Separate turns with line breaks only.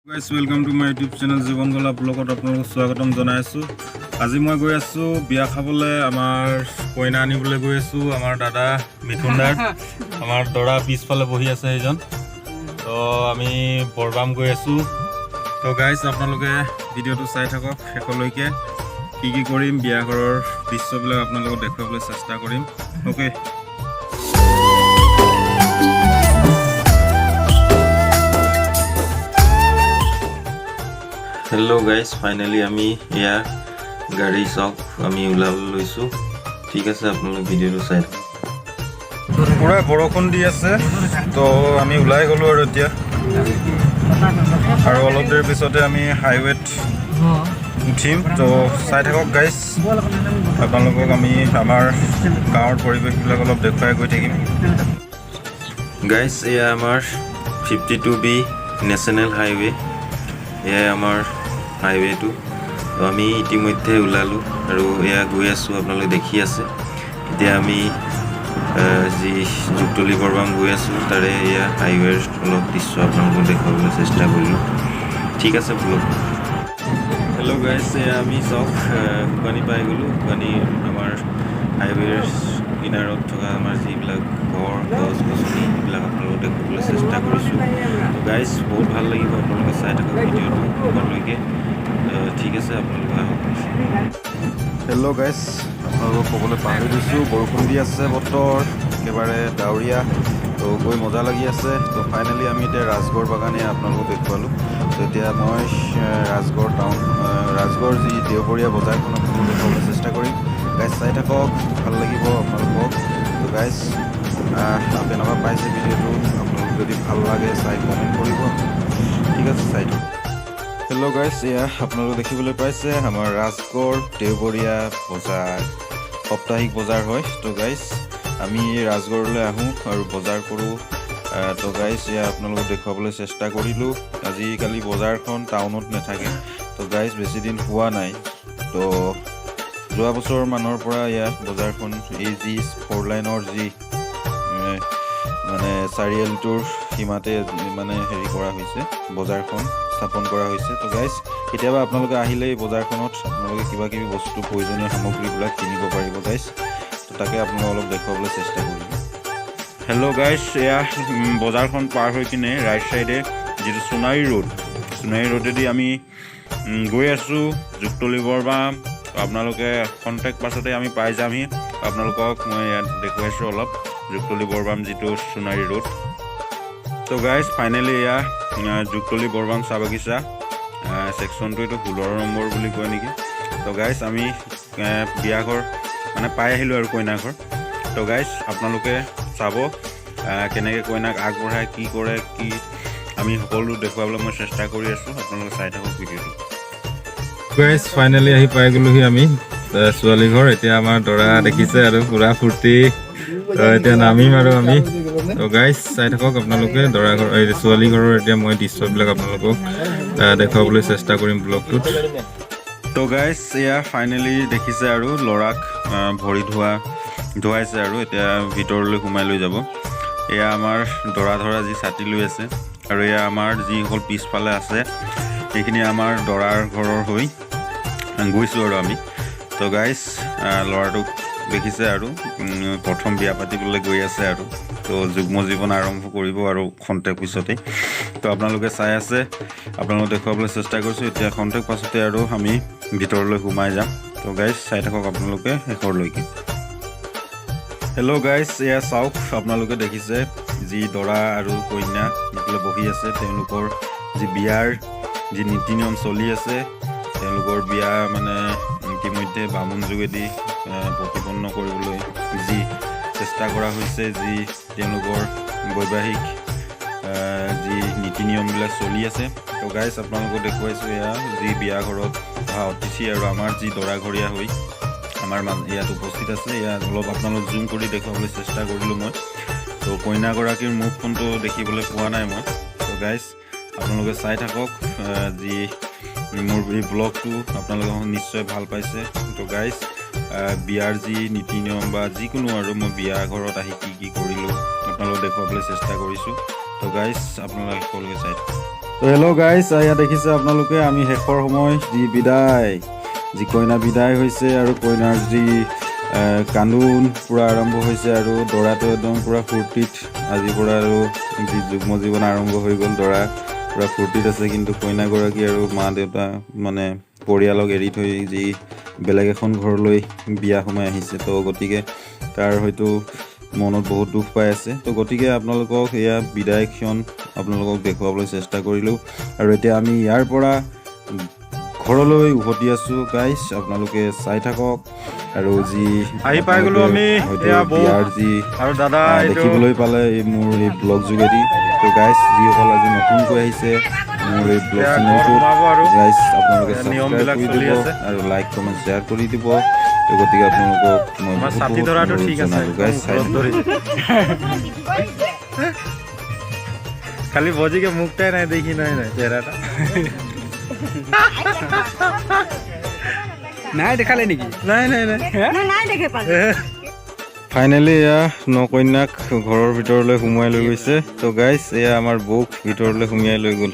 Guys, welcome to my YouTube channel জীৱন গলা ব্লগত আপোনালোকক স্বাগতম জনাইছোঁ। আজি মই গৈ আছোঁ বিয়া খাবলৈ। আমাৰ কইনা আনিবলৈ গৈ আছোঁ, আমাৰ দাদা মিথুন দাৰ। আমাৰ দৰা পিছফালে বহি আছে সেইজন। তো আমি বৰবাম গৈ আছোঁ। তো গাইজ, আপোনালোকে ভিডিঅ'টো চাই থাকক শেষলৈকে। কি কি কৰিম, বিয়া ঘৰৰ দৃশ্যবিলাক আপোনালোকক দেখুৱাবলৈ চেষ্টা কৰিম। অ'কে।
হেল্ল' গাইজ, ফাইনেলি আমি এয়া গাড়ী চাওক, আমি ওলাবলৈ লৈছোঁ। ঠিক আছে, আপোনালোক ভিডিঅ'টো চাই থাকক।
পূৰা বৰষুণ দি আছে। তো আমি ওলাই গ'লোঁ আৰু এতিয়া আৰু অলপ দেৰি পিছতে আমি হাইৱেত উঠিম। তো চাই থাকক গাইজ, আপোনালোকক আমি আমাৰ গাঁৱৰ পৰিৱেশবিলাক অলপ দেখুৱাই গৈ থাকিম।
গাইজ, এয়া আমাৰ 52B national highway. এয়াই আমাৰ হাইৱেটো। তো আমি ইতিমধ্যে ওলালোঁ আৰু এয়া গৈ আছোঁ, আপোনালোকে দেখি আছে। এতিয়া আমি যি যুগতলি বৰবাম গৈ আছোঁ, তাৰে এয়া হাইৱেৰ অলপ দৃশ্য আপোনালোকক দেখুৱাবলৈ চেষ্টা কৰিলোঁ। ঠিক আছে, ব'লক। হেল্ল' গাইজ, এয়া আমি চাওক শুকানি পাই গ'লোঁ। শুকানি আমাৰ হাইৱেৰ কিনাৰত থকা আমাৰ যিবিলাক ঘৰ, গছ গছনি, সেইবিলাক আপোনালোকক দেখুৱাবলৈ চেষ্টা কৰিছোঁ। তো গাইজ, বহুত ভাল লাগিব, আপোনালোকে চাই থাকক ভিডিঅ'টো শেষলৈকে। ঠিক আছে, আপোনালোকে আহক।
হেল্ল' গাইজ, আপোনালোকক ক'বলৈ পাহৰি দিছোঁ, বৰষুণ দি আছে, বতৰ একেবাৰে ডাৱৰীয়া। তো গৈ মজা লাগি আছে। তো ফাইনেলি আমি এতিয়া ৰাজগড় বাগানে আপোনালোকক দেখুৱালোঁ। তো এতিয়া মই ৰাজগড় টাউন, ৰাজগড় যি দেওবৰীয়া বজাৰখন আপোনালোকক দেখুৱাবলৈ চেষ্টা কৰিম। গাইজ, চাই থাকক, ভাল লাগিব আপোনালোকক। তো গাইজ, কেনেকুৱা পাইছে ভিডিঅ'টো? আপোনালোক যদি ভাল লাগে চাই কমেণ্ট কৰিব। ঠিক আছে, চাই থাকক। হেল্ল' গাইজ, এয়া আপোনালোকে দেখিবলৈ পাইছে আমাৰ ৰাজগড় দেওবৰীয়া বজাৰ, সাপ্তাহিক বজাৰ হয়। তো গাইজ, আমি ৰাজগড়লৈ আহোঁ আৰু বজাৰ কৰোঁ। তো গাইজ, এয়া আপোনালোকক দেখুৱাবলৈ চেষ্টা কৰিলোঁ। আজিকালি বজাৰখন টাউনত নাথাকে। তো গাইজ, বেছিদিন হোৱা নাই। তো যোৱা বছৰ মানৰ পৰা ইয়াত বজাৰখন এই যি ফ'ৰ লাইনৰ যি মানে চাৰিআলিটোৰ সীমাতে মানে হেৰি কৰা হৈছে, বজাৰখন স্থাপন কৰা হৈছে। তো গাইজ, কেতিয়াবা আপোনালোকে আহিলে এই বজাৰখনত আপোনালোকে কিবা কিবি বস্তু, প্ৰয়োজনীয় সামগ্ৰীবিলাক কিনিব পাৰিব গাইজ। তো তাকে আপোনালোক অলপ দেখুৱাবলৈ চেষ্টা কৰিলোঁ। হেল্ল' গাইজ, এয়া বজাৰখন পাৰ হৈ কিনে ৰাইট ছাইডে যিটো সোণাৰী ৰোড, সোণাৰী ৰোডেদি আমি গৈ আছোঁ যুগতলি বৰবাম। আপোনালোকে খন্তেক পাছতে আমি পাই যামহি। আপোনালোকক মই ইয়াত দেখুৱাইছোঁ অলপ যুগতলি বৰবাম যিটো সোণাৰী ৰোড। তো গাইজ, ফাইনেলি এয়া যুগতলি বৰবাম চাহ বাগিচা ছেকশ্যনটো, এইটো 16 নম্বৰ বুলি কয় নেকি। তো গাইজ, আমি বিয়াঘৰ মানে পাই আহিলোঁ আৰু কইনা ঘৰ। তো গাইজ, আপোনালোকে চাব কেনেকৈ কইনাক আগবঢ়ায়, কি কৰে, কি আমি সকলো দেখুৱাবলৈ মই চেষ্টা কৰি আছোঁ। আপোনালোকে চাই থাকক ভিডিঅ'টো। গাইজ, ফাইনেলি আহি পাই গ'লোহি আমি ছোৱালী ঘৰ। এতিয়া আমাৰ দৰা দেখিছে আৰু পূৰা ফূৰ্তি। তো এতিয়া নামিম আৰু আমি। তো গাইজ, চাই থাকক আপোনালোকে দৰা ঘৰ, এই ছোৱালী ঘৰৰ এতিয়া মই দৃশ্যবিলাক আপোনালোকক দেখুৱাবলৈ চেষ্টা কৰিম ব্লগটোত। তো গাইজ, এয়া ফাইনেলি দেখিছে আৰু ল'ৰাক ভৰি ধুৱাইছে আৰু এতিয়া ভিতৰলৈ সোমাই লৈ যাব। এয়া আমাৰ দৰা ধৰা যি ছাতি লৈ আছে আৰু এয়া আমাৰ যিসকল পিছফালে আছে, সেইখিনি আমাৰ দৰাৰ ঘৰৰ হৈ গৈছোঁ আৰু আমি। তো গাইজ, ল'ৰাটোক দেখিছে আৰু প্ৰথম বিয়া পাতিবলৈ গৈ আছে আৰু তো যুগ্ম জীৱন আৰম্ভ কৰিব আৰু খন্তেক পিছতেই। তো আপোনালোকে চাই আছে, আপোনালোকক দেখুৱাবলৈ চেষ্টা কৰিছোঁ। এতিয়া খন্তেক পাছতে আৰু আমি ভিতৰলৈ সোমাই যাম। তো গাইজ, চাই থাকক আপোনালোকে শেষৰলৈকে। হেল্ল' গাইজ, এয়া চাওক, আপোনালোকে দেখিছে যি দৰা আৰু কইনা সকলে বহি আছে, তেওঁলোকৰ যি বিয়াৰ যি নীতি নিয়ম চলি আছে। তেওঁলোকৰ বিয়া মানে ইতিমধ্যে বামুণ যোগেদি প্ৰতিপন্ন কৰিবলৈ যি চেষ্টা কৰা হৈছে, যি তেওঁলোকৰ বৈবাহিক যি নীতি নিয়মবিলাক চলি আছে। তো গাইজ, আপোনালোকক দেখুৱাইছোঁ এয়া যি বিয়া ঘৰত অহা অতিথি আৰু আমাৰ যি দৰাঘৰীয়া হৈ আমাৰ ইয়াত উপস্থিত আছে। ইয়াত অলপ আপোনালোক জুম কৰি দেখুৱাবলৈ চেষ্টা কৰিলোঁ মই। তো কইনাগৰাকীৰ মুখখনটো দেখিবলৈ পোৱা নাই মই। তো গাইজ, আপোনালোকে চাই থাকক যি মোৰ এই ব্লগটো আপোনালোকে নিশ্চয় ভাল পাইছে। তো গাইজ, বিয়াৰ যি নীতি নিয়ম বা যিকোনো আৰু মই বিয়া ঘৰত আহি কি কি কৰিলোঁ, আপোনালোকক দেখুৱাবলৈ চেষ্টা কৰিছোঁ। তো গাইজ, আপোনালোকে সকলোকে চাই থাকক। তো হেল্ল' গাইজ, এয়া দেখিছে আপোনালোকে, আমি শেষৰ সময় যি বিদায়, যি কইনা বিদায় হৈছে আৰু কইনাৰ যি কান্দোন পূৰা আৰম্ভ হৈছে আৰু দৰাটো একদম পূৰা ফূৰ্তিত। আজিৰ পৰা আৰু যি যুগ্ম জীৱন আৰম্ভ হৈ গ'ল, দৰা পূৰা ফূৰ্তিত আছে। কিন্তু কইনাগৰাকী আৰু মা দেউতা মানে পৰিয়ালক এৰি থৈ যি বেলেগ এখন ঘৰলৈ বিয়া সোমাই আহিছে, তো গতিকে তাৰ হয়তো মনত বহুত দুখ পাই আছে। তো গতিকে আপোনালোকক এয়া বিদায় ক্ষণ আপোনালোকক দেখুৱাবলৈ চেষ্টা কৰিলোঁ আৰু এতিয়া আমি ইয়াৰ পৰা ঘৰলৈ উভতি আছোঁ। গাইজ, আপোনালোকে চাই থাকক আৰু যি
আহি পাই গ'লো আমি,
হয়তো
এয়া বৌ
বিয়াৰ যি
আৰু দাদা এইটো
দেখিবলৈ পালে এই মোৰ এই ব্লগ যোগেদি। তো গাইজ, যিসকল আজি নতুনকৈ আহিছে মোৰ এই ব্লগ
এয়া ঘৰ
চেনেলটোত,
সোমাব আৰু
গাইজ, আপোনালোকে
এয়া
ছাবস্ক্ৰাইব
নিয়মবিলাক
কৰি
চলি
দিব
আছে।
আৰু লাইক, কমেণ্ট, শ্বেয়াৰ কৰি দিব। তো গতিকে আপোনালোকক মই
আমাৰ
বহুত
ছাতি
বহুত
ধৰাটো
অনুৰোধ
ঠিক আছে।
জনালোঁ। গাইজ, চাই
একদম
থাকক।
ধৰিছে। খালি বজিকে মুখটাই নাই দেখি, নাই নাই, চেহেৰাটা।
নাই দেখালে নেকি?
নাই নাই নাই।
নাই দেখে পালো।
ফাইনেলি এয়া নকন্যাক ঘৰৰ ভিতৰলৈ সোমোৱাই লৈ গৈছে। তো গাইজ, এয়া আমাৰ বৌক ভিতৰলৈ সুমিয়াই লৈ গ'ল।